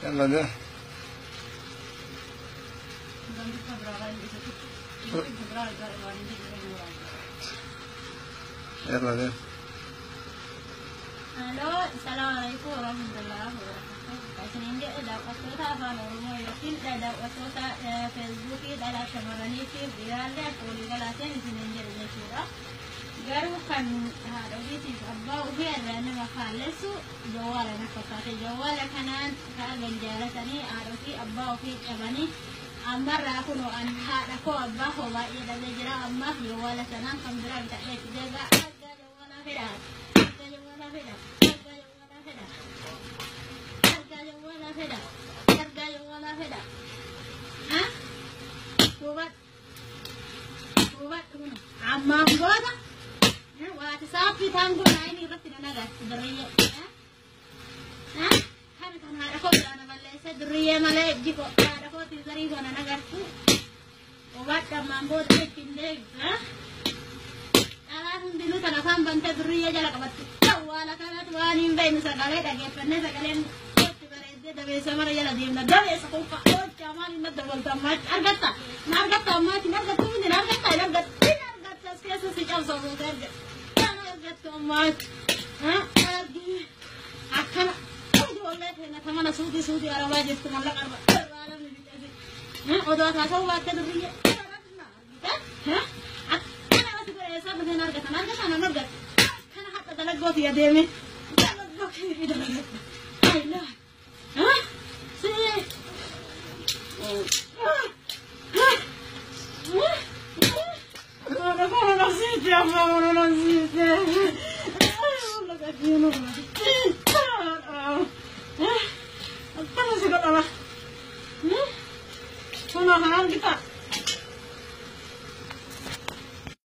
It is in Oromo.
Yalla de. Yalla de. Halo, assalamualaikum warahmatullahi wabarakatuh. Isiniin jedhe daawwattoota afaan Oromoo yookiin daawwattoota Feesbuukii dhalaa shamarranii fi dhiiraallee akka walii galaateen isiniin jedhe jechuudha. Garuu kan haadha ofiitiif abbaa ofii irraa nama faallessu jawwaala na fakkaate. Jawwaala kanaan argan jaalatanii haadha ofii abbaa ofii qabanii ammarraa kunoo an haadha koo abbaa koo baay'ee dhabee jira. Ammaaf jawwaala sanaan kan biraa bitadhee itti deebi'a. Argaa jawwaalaa fedha. Argaa jawwaalaa fedha. Argaa jawwaalaa fedha. Argaa jawwaalaa fedha. Argaa jawwaalaa fedha. Ha? Hubadhu. Hubadhu kun ammaaf booda waati saaffii taangoo naayinii irratti nan agarti dirriyyee. Kami kan haadha koo biraa na balleessee dirriyyee malee jiko haadha kootii zarii koo nan agartu. Hubadhu ammaan booda ittiin deebisu. Dhalaan hundinuu tan afaan bantee dirriyyee jala qabattu. Jawwaala kanatti waan hin beeknu sagalee dhageeffannee sagaleen itti bareeddee dabeessa mara jala deemna. Dabeessa kun oolchaa maal hin madda bolta ammaatti argatta. Na argatta ammaatti hin argattu hundi na argatta hin argattu. Hin argatta as keessa si cabsa osoo argatta. Kana argattu ammaatti. Argi akkana ijoollee keenya tamana suutii suutii arabaa jirtu mallaqa arba. Odoo haasa'uu baattee dirriyyee. Akkana asi godhe eessaa dhufeen argatan argatan an argatu. Akkana hadha dalaggoo tiyya deeme. Dalaggoo kiyya dalagadha. Ayilaa. Si. Akkana si godhama. Kunoo kan argita.